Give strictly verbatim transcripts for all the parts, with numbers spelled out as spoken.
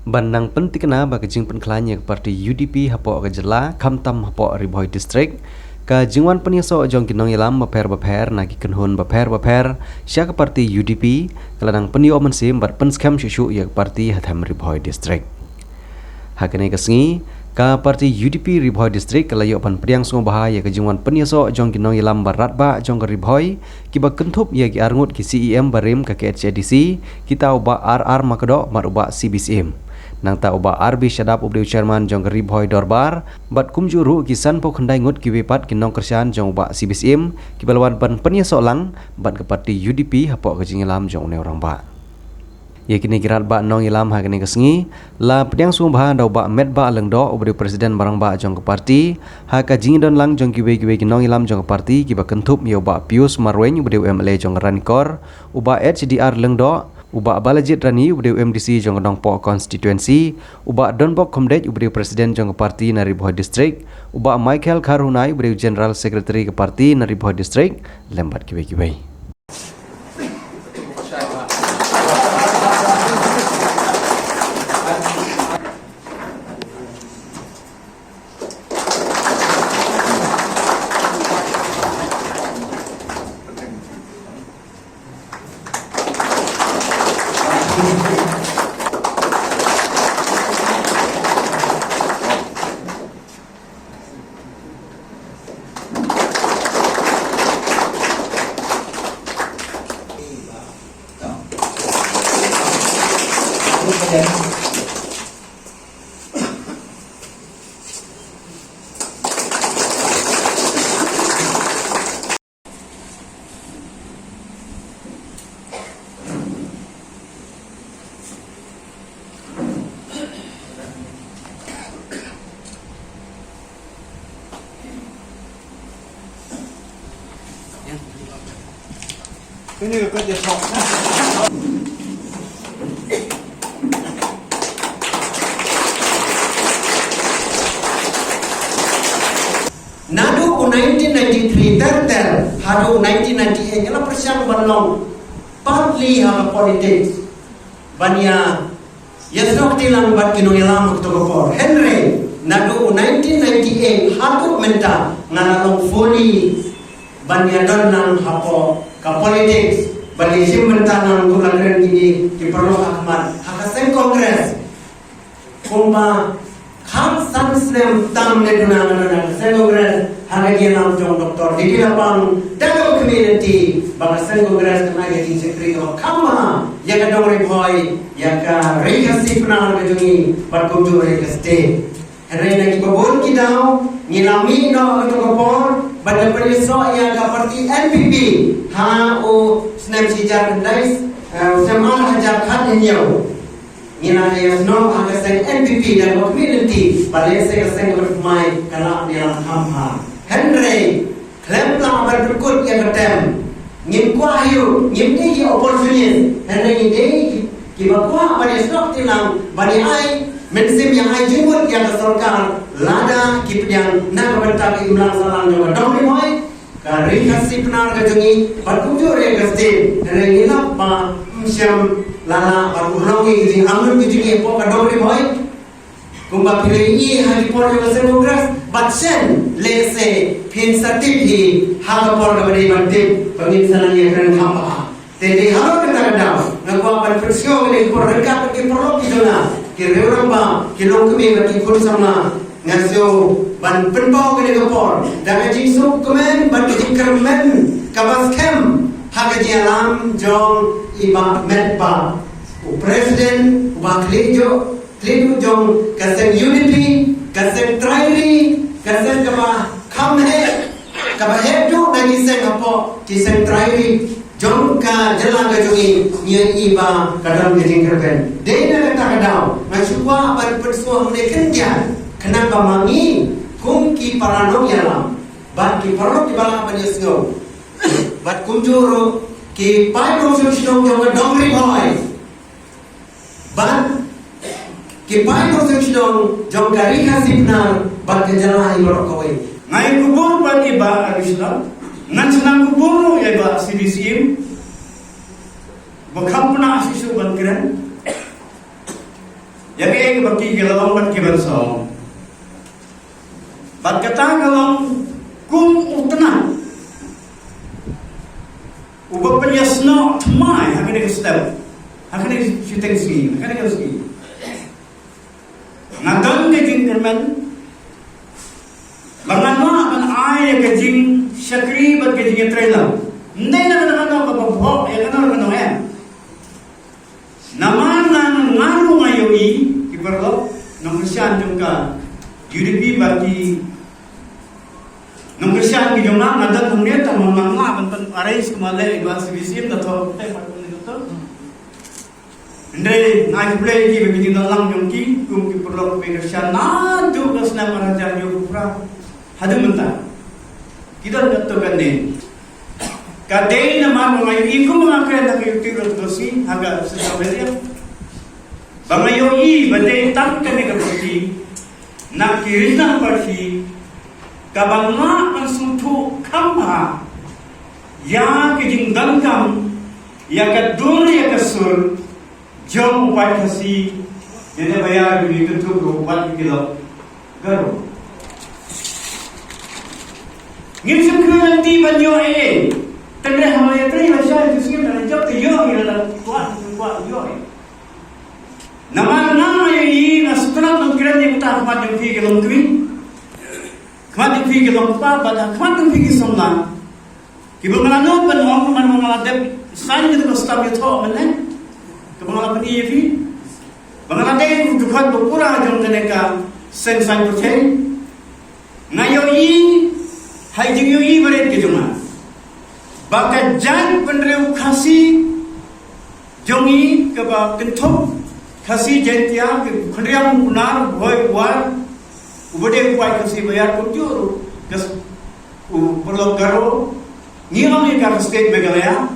Ban nang pyntikna ba ka jingpynkhlaiñ ïa ka parti U D P hapoh ka jylla, khamtam hapoh Ri Bhoi District, ka jingwan pynïasoh jong ki nongïalam bapher bapher na ki kynhun bapher bapher sha ka parti U D P, ka la nang pynïoh mynsiem bad pynskhem shuh shuh ïa ka parti ha them Ri Bhoi District. Ha kane ka sngi, ka parti U D P Ri Bhoi District ka la ïoh ban pdiang sngewbha ïa ka jingwan pynïasoh jong ki nongïalam ba radbah jong ka Ri Bhoi, kiba kynthup ïa ki arngut ki C E M barim ka K H A D C, kita u Bah R R Myrkadduh bad u Bah C B Syiem. Nangta u Bah R B Shadap uba dei u chairman jong ka Ri Bhoi Dorbar, bad kumjuh ruh ki sanphew khyndai ngut kiwei pat ki nongkyrshan jong u Bah C B Syiem, kiba la wan ban pynïasoh lang bad ka parti U D P hapoh ka jingïalam jong une u rangbah. Ïa kine ki radbah nongïalam ha kane ka sngi, la pdiang sngewbha da u Bah Metbah Lyngdoh uba dei u president ba rangbah jong ka parti, ha ka jingdon lang jong kiwei kiwei ki nongïalam jong ka parti kiba kynthup ïa u Bah Pius Marwein uba dei u M L A jong ka Ranikor, u Bah H D R Lyngdoh, u Bah Balajied Rani uba dei u M D C jong ka Nongpoh constituency, u Bah Donbok Khymdeit uba dei u president jong ka parti na Ri Bhoi District, u Bah Michael Kharhunai uba dei u general secretary ka parti na Ri Bhoi District, lem bad kiwei kiwei. Naduh u nineteen ninety-three ter ter haduh u nineteen ninety-eight, nga la pyrshang ban long partly ha ka politics, ban ïa ïasnoh kti lang bad ki nongïalam ha kato ka por. Hynrei naduh u nineteen ninety-eight haduh mynta nga la long fully ban ïadon lang hapoh ka politics, ban ïashim bynta lang kum la kren kine ki paralok ha khmat ha ka seng Congress. Kumba khatsan snem tam ne duna nga don ha ka seng Congress, ha ka jingïalam jong Doctor D D Lapang, da ka community, ba ka seng Congress kan ai ka jingshakri kaba kham bha ïa ka dong Ri Bhoi, ïa ka Ri Khasi Pnar ka jong ngi, bad kumjuh ïa ka state. Hynrei na kiba bun ki daw ngi la mih noh ha kato ka por, bad la pynïasoh ïa ka parti N P P ha u snem shi hajar khyndai, eh, u snem ar hajar khathynñiew. Ngi la ïasnoh ha ka seng N P P da ka community, ba lehse ka seng kaba thymmai ka lah ban ïalam kham bha. Hynrei khlem lah ban pynkut ïa ka term, ngim kwah ïa u, ngim dei ki opportunist, hynrei ngi dei ki, kiba kwah ban ïasnoh kti lang, ban ïa ai mynsiem ïa ai jingmut ïa ka sorkar, lada ki pdiang na ka bynta ka imlang sahlang jong ka dong Ri Bhoi, ka Ri Khasi Pnar ka jong ngi, bad kumjuh ruh ka state. Hynrei ngi lap ba ym shym la lah ban urlong ïa ka jingangnud ka jong ngi hapoh ka dong Ri Bhoi. Kumba phi la ïohi ha ki por jong ka seng Congress, bad shen lehse phin sa tip hi ha ka por kaba dei ban tip, ba ngin sa nang ïakren kham bha. Te dei halor kata ka daw nga kwah ban pynsngew kane ka por ryngkat bad ki paralok ki jong nga, ki riew rangbah, ki longkmie bad ki khun samla. Nga sngew ban pynpaw kane ka por da ka jingsngewkmen bad ka jingkyrmen kaba skhem ha ka jingïalam jong i Bah Metbah, u president uba khlieh juh, khlieh duh jong ka seng U D P, ka seng trai ri, ka seng kaba kham heh, kaba heh duh na ki seng hapoh ki seng trai ri jong ka jylla ka jong ngi. Ngi ïohi ba ka don ka jingkyrmen. Dei na kata ka daw nga shu kwah ban pynsngew hangne khyndiat, khnang ba ma ngi kum ki para nongïalam bad ki paralok kiba lah ban ïohsngew, bad kumjuh ruh ki paid nongshong shnong jong ka dong Ri Bhoi, bad ki paid nongshong shnong jong ka Ri Khasi Pnar bad ka jylla hi baroh kawei. Nga ai khublei bad i Bah Arisla, ngan sa ai khublei ruh ïa i Bah C D Syiem, ba kham pynah shisha ban kren. Ïa kaei kaba ki ka long bad ki ban song. Bad kata ka long kum u tnat uba pynïasnoh thymmai ha kane ka step, ha kane ka shiteng sngi, ha kane ka sngi. Nga don ka jingkyrmen ba ngan lah ban ai ïa ka jingshakri bad ka jingïatreilang. Ym dei na kata kata kaba bhok ïa kano kano em. Namar nga, nga ruh nga ïohi ki paralok nongkyrshan jong ka U D P bad ki nongkyrshan ki jong nga, nga don hangne, tang ma nga lah ban pyn arrange kumba leh ïa ka C B C M da thoh te pat kumne ka to. Hynrei nga ai khublei ïa ki ba ki jingdon lang jong ki kum ki paralok ba kyrshan naduh ka snem ar hajar hynñiew phew phra haduh mynta. Ki don katto katne. Ka dei namar ba nga ïohi kum ba nga kren ha ka YouTube ruh, to si ha ka social media, ba nga ïohi ba dei tang kane ka party na ki regional party kaba lah ban sngewthuh kham bha ïa ka jingdonkam, ïa ka dur ïa ka sur jong u paid Khasi, ïa ne ba ïa ka jingkyntu ka u paid ki lok Garo. Ngim shym khmih lynti ban ïoh ei ei. Tang ne ha ma ïa trei la shai tu sngim na jop te ïoh ngi la kwah kwah ïoh ei. Namar nga ma ïohi nga sngewtynnat ban kren ïa kata ha khmat jong phi ki longkmie, khmat jong phi ki longkpa bad ha khmat jong phi ki samla. Kiba nga la nud ban ong, namar ba nga la dep sign ïa ka stamp ïathoh mynne, kaba nga la pyni ïa phi ba nga la dei u dkhot ba pura jong kane ka seng saiñ pyrthei. Nga ïohi ha i jingïohi barit ka jong nga ba ka jaitbynriew Khasi jong ngi kaba kynthup Khasi Jaiñtia, ki khynriam u Kunar, u Bhoi, u War, uba dei u paid Khasi ba ïar kumjuh ruh ka s-, u paralok Garo. Ngi ong ïa ka state Meghalaya.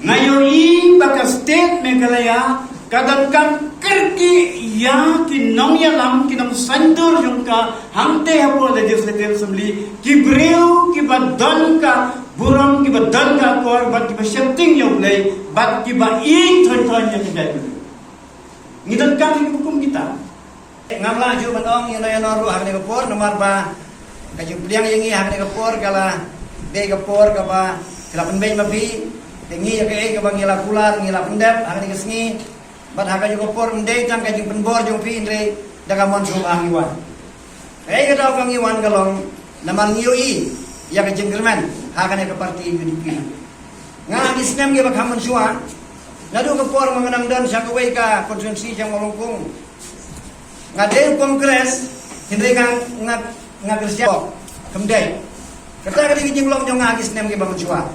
Nga ïohi ba ka state Meghalaya ka donkam kyrkieh ïa ki nongïalam, ki nongsaiñdur jong ka hangtei hapoh Legislative Assembly, ki briew kiba don ka burom, kiba don ka akor bad kiba sheptieng ïa U Blei bad kiba ïeit thon thon ïa ka jaitbynriew. Ngi donkam ïa kiba kum kita. Ngam lah ju ban ong ïano ïano ruh ha kane ka por, namar ba ka jingpdiang ïa ngi ha kane ka por ka la dei ka por kaba ki la pynbeit ma phi. Te ngi ïa kaei kaba ngi la kular ngi la pyndep ha kane ka sngi. Bad ha kajuh ka por ym dei tang ka jingpynbor jong phi, hynrei da ka mon sngewbha ngi wan. Kaei ka daw ka ngi wan ka long namar ngi ïohi ïa ka jingkyrmen ha kane ka party U D P. Nga ha ki snem kiba kham mynshuwa, naduh ka por ba nga dang don sha kawei ka constituency sha Mawlyngkung, nga dei Congress, hynrei nga, nga, nga kyrshan bok. Kam dei. Kata ka dei ka jinglong jong nga ha ki snem kiba mynshuwa.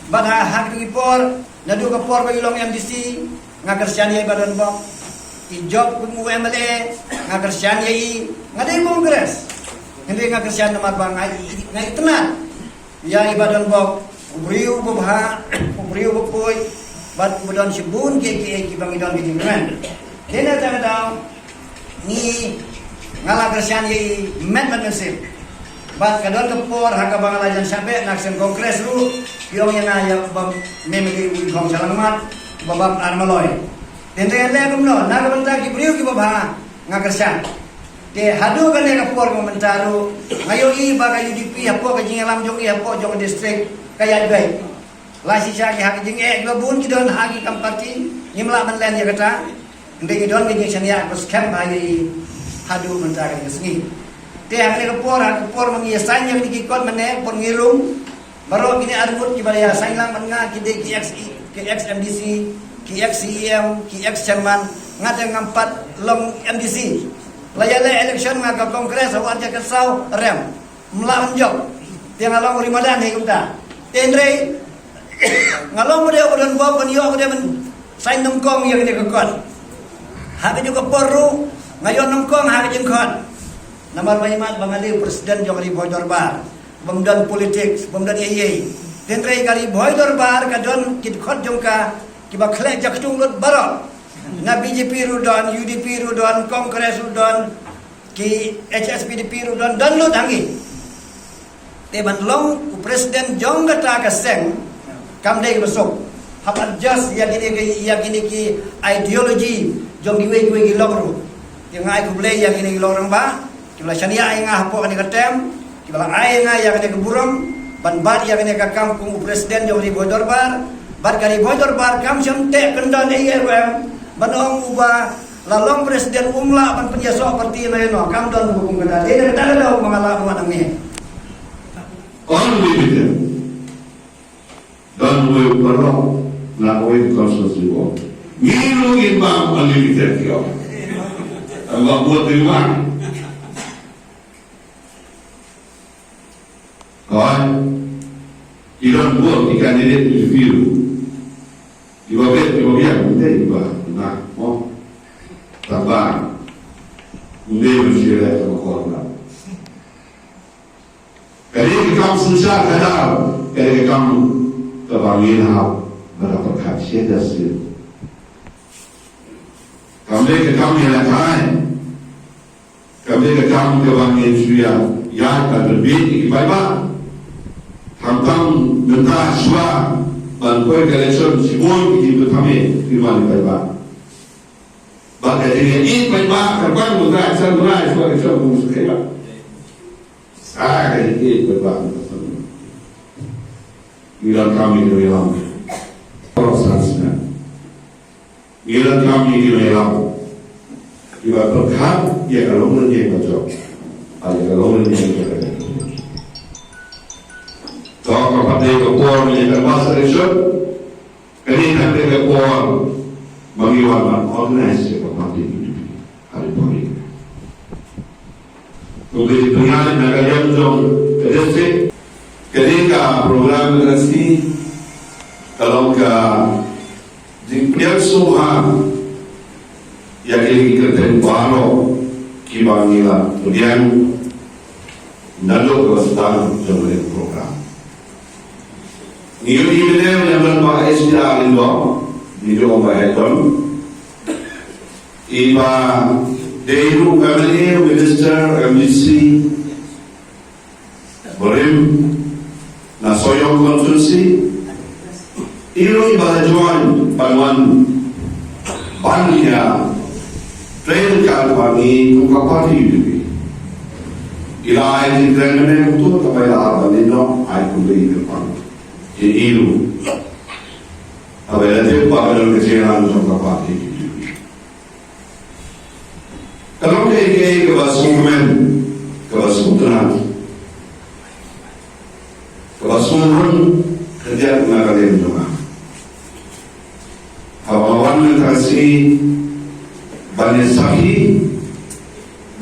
Bad ha, ha ki por, naduh ka por ba i long M D C, nga kyrshan ïa i ba don bok. I jop kum u M L A, nga kyrshan ïa i, nga dei Congress. Hynrei nga kyrshan namar ba nga i, nga itynnad ïa i ba don bok, u briew ba bha, u briew ba khuid, bad u ba don shibun kiei kiei kiba ngi don ki jingkmen. Te na kata ka daw ngi, nga la kyrshan ïa i met met mynsiem. Bad ka don ka por ha kaba nga la jan shah beh na ka seng Congress ruh, ki ong ïa nga ïa ba me me dei u Ikhong Shalangmat, ba bam ar maloi. Te hynrei leh kumno, na ka bynta ki briew kiba bha nga kyrshan. Te haduh kane ka por ka mynta ruh nga ïohi ba ka U D P hapoh ka jingïalam jong i hapoh jong ka district ka ïaid beit. La shisha ki ha ka jingeh kiba bun ki don ha ki kam party, ngim lah ban len ïa kata. Hynrei ngi don ka jingshaniah kaba skhem bha ïa i haduh mynta ka sngi. Te ha kane ka por, ha ka por ma ngi ïa sign ïa kine ki kot mynne, por ngi rung. Baroh kine arngut kiba la ïa sign lang bad nga ki dei ki ex, ki ex M D C, ki ex C E M, ki ex chairman, nga te ngam pat long M D C. La ïa leh election nga ka Congress ha u ar hajar khatsaw rem. Ym lah ban jop. Te nga long u ri madan hi kumta. Te hynrei nga long ba dei u ba don bok ban ïoh ba dei ban sign nyngkong ïa kane ka kot. Ha kajuh ka por ruh nga ïoh nyngkong ha ka jingkhot. Namar ba imat ba nga dei u president jong ka Ri Bhoi Dorbar. Bym don politics, bym don ei ei. Te hynrei ka Ri Bhoi Dorbar ka don ki dkhot jong ka kiba khleh jaktung lut baroh. Na B J P ruh don, U D P ruh don, Congress ruh don, ki H S P D P ruh don, don lut ha ngi. Te ban long u president jong kata ka seng kam dei kaba suk. Hap adjust ïa kine ki, ïa kine ki ideology jong kiwei kiwei ki lok ruh. Te nga ai khublei ïa kine ki lok rangbah kiba la shaniah ïa nga hapoh kane ka term, kiba la ai ïa nga ïa kane ka burom ban bat ïa kane ka kam kum u president jong Ri Bhoi Dorbar. Bad ka Ri Bhoi Dorbar kam shym teh kyndon ei ei ruh em, ban ong uba la long president um lah ban pynïasoh party noh ïa no, kam don uba kum kata. Dei na kata ka daw ba nga lah ban wan hangne. Unlimited. Don uwei u paralok na kawei ka constituency board. Ngi ruh ngin bam unlimited ki ong. Tang ba vote dei bam. Hooid. Ki don bun ki candidate ki view. Kiba bet kiba biang, ym dei kiba nah mo. Tang ba ym dei ban shu leh kaba kordor. Kane ka kam synshar khadar, kane ka kam kaba ngi hap ban pyrkhat shisyndon. Kam dei ka kam ïalehkai. Kam dei ka kam kaba ngin shu ïa, ïa ka debate ïa ki paidbah. Khamtam mynta shuwa ban poi ka election shibun ki jingpynthame ki wan ki paidbah. Ba ka jingïeit paidbah ka ban mynta shuwa ka shuwa ka shuwa ka shuwa. Sa ka jingïeit paidbah mynta shuwa. Ngi donkam ïa ki nongïalam. Ngi donkam ïa ki nongïalam kiba pyrkhat ïa ka longrynieng ka jong, ïa ka longrynieng ka jong. To ka pat dei ka por ïa ka mass election. Kane ka dei ka por ba ngi wan ban organize ïa ka party. Hari pori. Kumba ki pynïaid na ka liang jong ka district. Kane ka program ka sngi ka long ka jingpdiang sngewbha ïa ki kyrteng baroh kiba ngi la pdiang naduh kaba sdang jong kane ka program. Ngi ïohi mynne ïa u Bah S P R Lyngdoh, ngi ïohi Bah Heton. I Bah dei ruh u M L A, u Minister, M D C barim na Sohiong constituency. I ruh i ba la join ban wan ban ïa train ka ba ngi kum ka party U D P. I la ai jingkren mynne kumto kaba i la ai ban leit noh, ai kumba i kyrpang. Ïa i ruh. Haba i la tip ba ka don ka jingïalang jong ka party U D P. Ka long kaei kaei kaba sngewkmen, kaba sngewtynnat, kaba sngewrung khyndiat na ka liang jong nga. Haba nga wan mynta ka sngi ban ïasakhi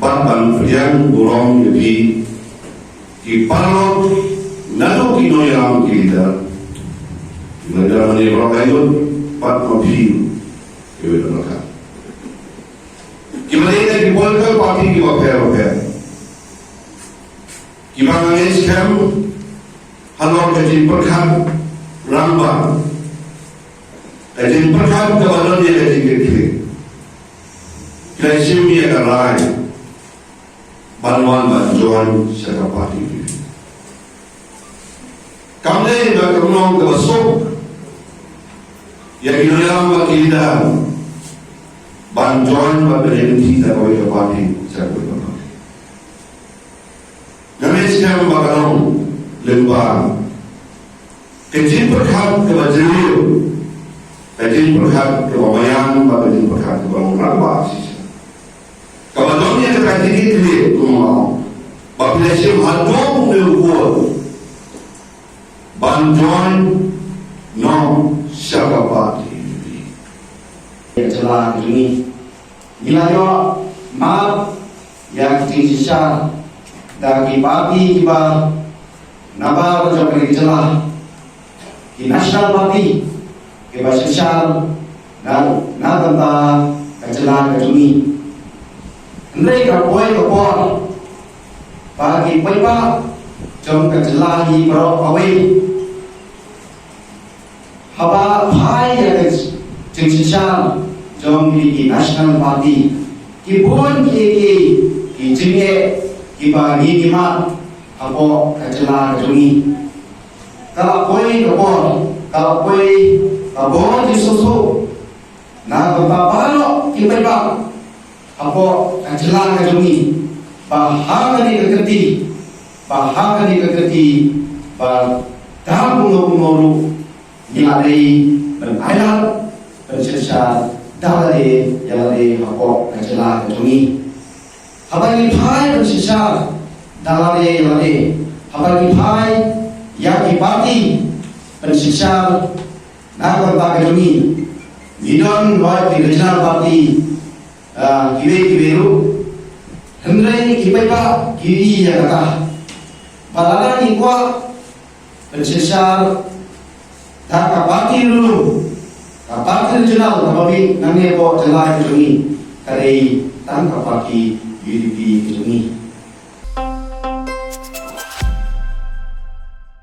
bad ban pdiang burom ïa phi ki paralok naduh ki nongïalam, ki leader, ki leader mane baroh laingut bad ma phi kiwei de ka. Kiba dei na ki political party kiba pher bapher. Kiba nga ngeit skhem halor ka jingpyrkhat rangbah, ka jingpyrkhat kaba don ïa ka jingkitkhlieh, ki la shim ïa ka rai ban wan ban join sha ka party. Kam dei ba ka long kaba suk ïa ki nongïalam bad ki leader ban join bad ban ïaid lynti da kawei ka party sha kawei ka party. Nga ngeit skhem ba ka long lyngba ka jingpyrkhat kaba jylliew, ka jingpyrkhat kaba maïan bad ka jingpyrkhat kaba long rangbah shisha. Kaba don ïa kata ka jingkitkhlieh kumba nga ong ba phi la shim haduh ne u vote ban join noh sha ka party. Ka jylla ka jong ngi, ngi la ïoh map ïa ka jingshisha da ki party kiba nabar jong ka jylla, ki national party kiba shisha na, na ka bynta ka jylla ka jong ngi. Hynrei ka poi ka por ba ki paidbah jong ka jylla hi baroh kawei, haba phai ïa ka jingshisha jong ki, ki national party, ki bun ki, ki, ki jingeh kiba ngi, ngi mad hapoh ka jylla ka jong ngi. Ka la poi ka por, ka la poi Ka bor jingsngewthuh na ka bynta baroh ki paidbah hapoh ka jylla ka jong ngi, ba ha kane ka kyrti, ba ha kane ka kyrti, ba da kumno kumno ruh ngi la dei ban ailad, ban synshar da lade ïa lade hapoh ka jylla ka jong ngi. Haba ngi phai ban synshar da lade ïa lade, haba ngi phai ïa ki party ban synshar na ka bynta ka jong ngi, ngi don wat ki regional party, ah, kiwei kiwei ruh. Hynrei ki paidbah ki ïohi ïa kata, ba lada ngi kwah ban synshar da ka party ruh, ka party regional kaba mih nangne hapoh jylla ka jong ngi, ka dei tang ka party U D P ka jong ngi.